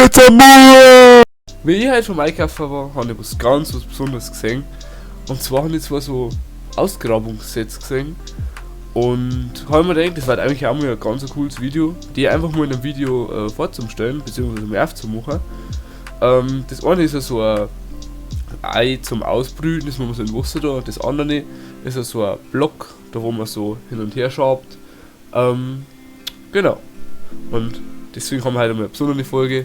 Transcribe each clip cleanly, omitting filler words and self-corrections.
jetzt am Morgen! Wie ich heute vom Einkaufen war, habe ich was ganz was Besonderes gesehen. Und zwar habe ich zwar so Ausgrabungssets gesehen. Und habe mir gedacht, das war eigentlich auch mal ein ganz cooles Video, die einfach mal in einem Video vorzustellen, beziehungsweise mal aufzumachen. Das eine ist ja so ein Ei zum Ausbrüten, das man so in Wasser da, und das andere ist ja so ein Block, da wo man so hin und her schabt. Genau. Und deswegen haben wir heute mal eine besondere Folge.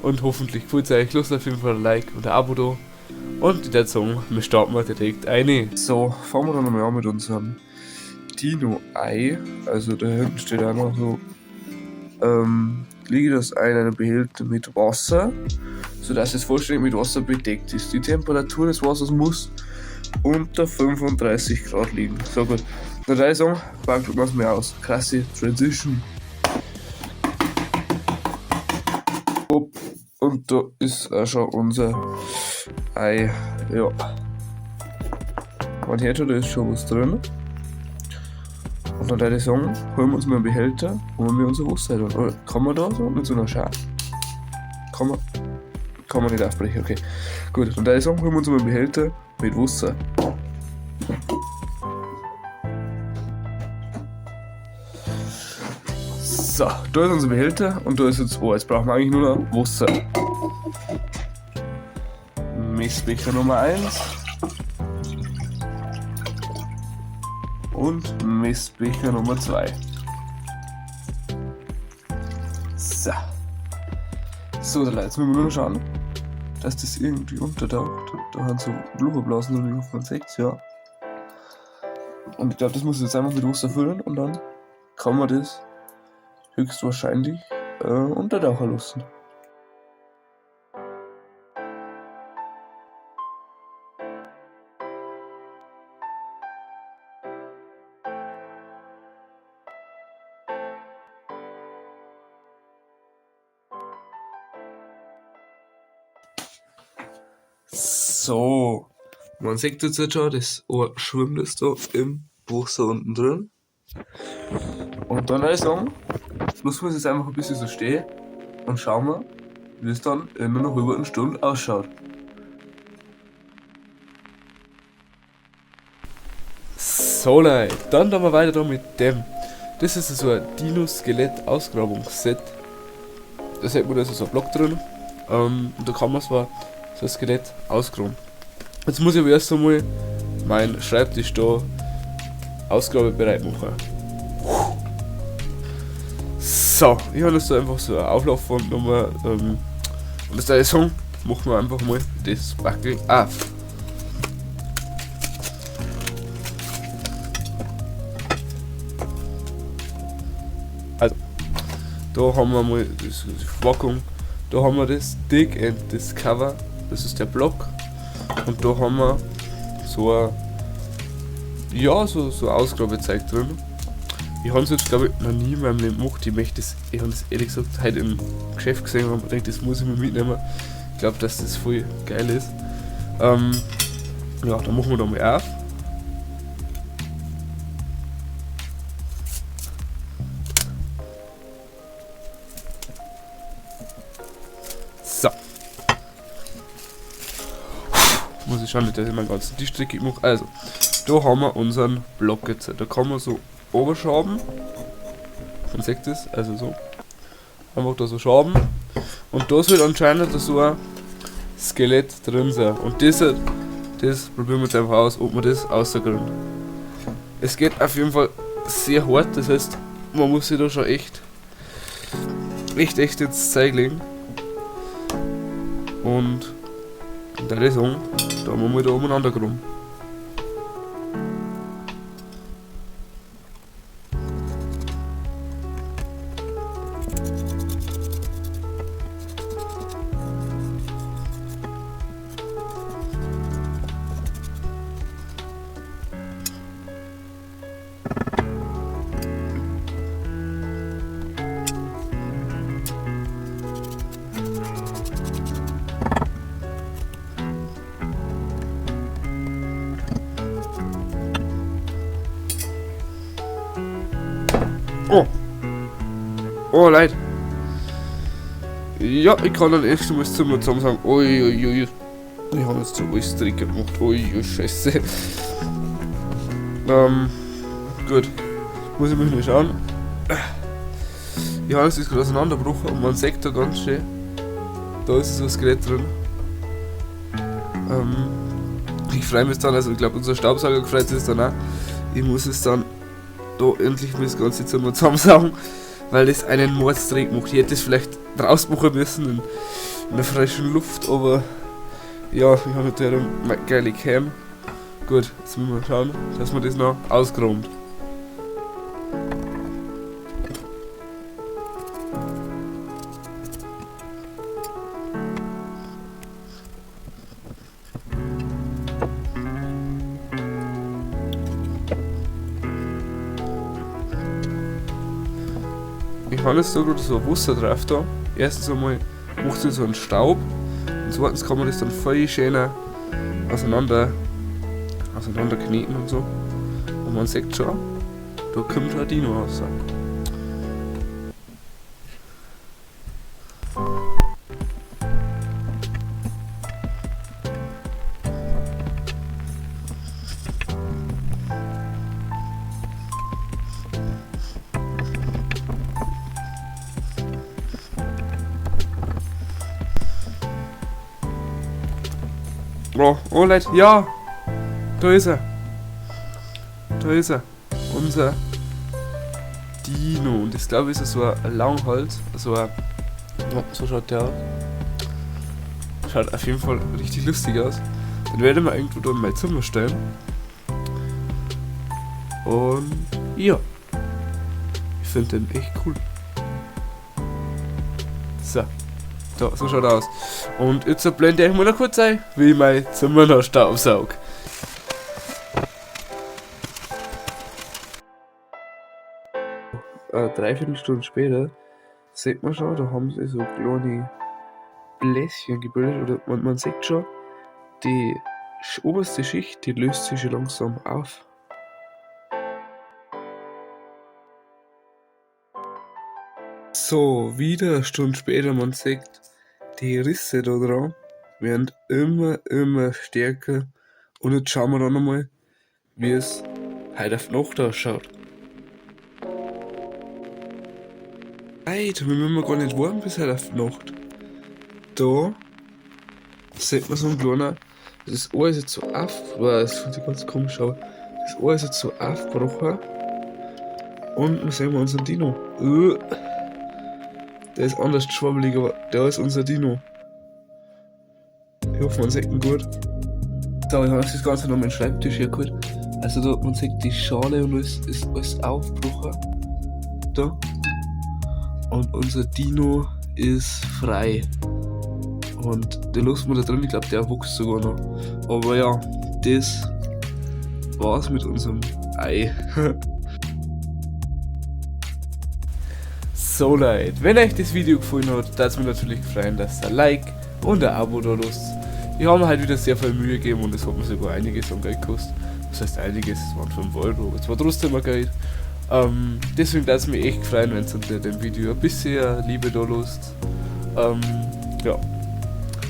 Und hoffentlich gefällt es euch. Lasst auf jeden Fall ein Like und ein Abo da. Und ich würde sagen, wir starten mal direkt rein. So, fangen wir dann nochmal an mit unserem Dino-Ei. Also da hinten steht auch noch so, lege das Ei in einen Behälter mit Wasser, sodass es vollständig mit Wasser bedeckt ist. Die Temperatur des Wassers muss unter 35 Grad liegen. So gut. Dann würde ich sagen, packen wir es mal aus. Krasse Transition. Hopp. Und da ist auch schon unser Ei. Ja. Man hört schon, da ist schon was drin. Und dann würde ich sagen, holen wir uns mal einen Behälter, wo wir unser Wasser rein. Oder kann man da so mit so einer Schale? Kann man nicht aufbrechen, okay. Gut, dann würde ich sagen, holen wir uns mal einen Behälter mit Wasser. So, da ist unser Behälter und da ist jetzt, oh, jetzt brauchen wir eigentlich nur noch Wasser. Messbecher Nummer 1. Und Messbecher Nummer 2. So. So, dann jetzt müssen wir nur noch schauen, dass das irgendwie untertaucht. Da haben so Blubberblasen drin, ich hoffe, man sieht's, ja. Und ich glaub, das muss ich jetzt einfach mit Wasser füllen und dann kann man das höchstwahrscheinlich untertauchen lassen. So, man sieht jetzt schon, das Ohr schwimmt jetzt da im Wasser unten drin. Und dann würde ich sagen, lassen wir es jetzt einfach ein bisschen so stehen und schauen wir, wie es dann in einer halben Stunde ausschaut. So Leute, dann tun wir weiter da mit dem. Das ist so ein Dino-Skelett-Ausgrabungsset. Da sieht man, da ist so ein Block drin. Und da kann man zwar so ein Skelett ausgraben. Jetzt muss ich aber erst einmal meinen Schreibtisch da ausgrabebereit machen. So, ich habe jetzt da einfach so eine Auflaufform genommen und das da ich sagen, machen wir einfach mal das Backel auf. Also, da haben wir mal die Verpackung, da haben wir das Dig and Discover, das ist der Block, und da haben wir so ein, ja, so, so ein Ausgrabezeug drin. Ich hab's jetzt, glaub ich, noch nie in meinem Leben gemacht. Ich möchte das, ich hab's ehrlich gesagt heute im Geschäft gesehen und hab mir gedacht, das muss ich mir mitnehmen. Ich glaub, dass das voll geil ist. Ja, dann machen wir da mal auf. So. Muss ich schauen, dass ich meinen ganzen Tisch dreckig mache. Also, da haben wir unseren Block jetzt. Da kann man so oberschaben. Man sieht das, also so. Einfach da so schaben. Und da soll anscheinend so ein Skelett drin sein. Und das probieren wir jetzt einfach aus, ob wir das rauskriegen. Es geht auf jeden Fall sehr hart, das heißt, man muss sich da schon echt ins Zeug legen. Und da würde ich sagen, da haben wir mal da umeinander genommen. Oh. Oh, Leid. Ja, ich kann dann erst einmal das Zimmer zusammen sagen. Ui, ui, ui. Ich habe jetzt so alles dreckig gemacht. Ui, ui, scheiße. Gut. Muss ich mich nicht schauen. Ich habe jetzt das gerade auseinandergebrochen und man sieht da ganz schön, da ist so das Gerät drin. Ich freue mich dann, also ich glaub, unser Staubsauger freut sich dann auch. Ich muss es dann da endlich mal das ganze Zimmer zusammensaugen, weil das einen Mordsdreck macht. Ich hätte es vielleicht draußen machen müssen, in der frischen Luft, aber ja, ich habe natürlich eine geile Cam. Gut, jetzt müssen wir schauen, dass man das noch ausgeräumt. Ich habe jetzt da gerade so ein Wasser drauf da. Erstens einmal macht es so einen Staub und zweitens kann man das dann voll schöner auseinander kneten und so. Und man sieht schon, da kommt ein Dino raus. Oh, oh Leute, ja! Da ist er! Da ist er! Unser Dino. Und das glaube ich ist so ein Langhals. So ein, ja, so schaut der aus. Schaut auf jeden Fall richtig lustig aus. Den werde ich mir irgendwo da in mein Zimmer stellen. Und ja. Ich finde den echt cool. So. Da, so schaut er aus. Und jetzt blende ich mal noch kurz ein, wie ich mein Zimmer noch staubsaug. Dreiviertel Stunde später sieht man schon, da haben sie so kleine Bläschen gebildet. Oder man sieht schon, die oberste Schicht, die löst sich schon langsam auf. So, wieder eine Stunde später, man sieht, die Risse da dran werden immer, immer stärker. Und jetzt schauen wir dann nochmal, wie es heute auf Nacht ausschaut. Alter, wir müssen gar nicht warten bis heute auf Nacht. Da sieht man so einen kleinen, das ist alles jetzt so auf, wow, das sieht ganz komisch aus. Das ist alles jetzt so aufgebrochen. Und wir sehen unseren Dino. Der ist anders schwabbelig, aber der ist unser Dino. Ich hoffe, man sieht ihn gut. So, ich habe das Ganze noch meinen Schreibtisch hier geholt. Also da, man sieht die Schale und alles ist alles aufgebrochen. Da. Und unser Dino ist frei. Und den lassen wir da drin, ich glaub, der wächst sogar noch. Aber ja, das war's mit unserem Ei. So Leute, wenn euch das Video gefallen hat, darf es mich natürlich freuen, dass ihr ein Like und ein Abo da lasst. Ich habe mir halt wieder sehr viel Mühe gegeben und es hat mir sogar einiges an Geld gekostet. Das heißt einiges, es waren 5 Euro, aber es war trotzdem ein Geld. Deswegen darf es mich echt freuen, wenn ihr unter dem Video ein bisschen Liebe da lasst. Ja.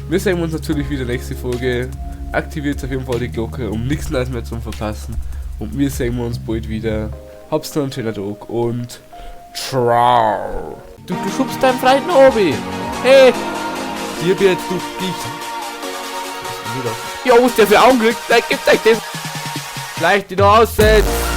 Wir sehen uns natürlich wieder nächste Folge. Aktiviert auf jeden Fall die Glocke, um nichts Neues mehr zu verpassen. Und wir sehen uns bald wieder. Habt's noch einen schönen Tag und ciao. Du schubst deinen Freund Obi. Hey, dir wird du dich. Ja, was der für Augen kriegt, dann gibt's euch das. Gleich die da aussetzt.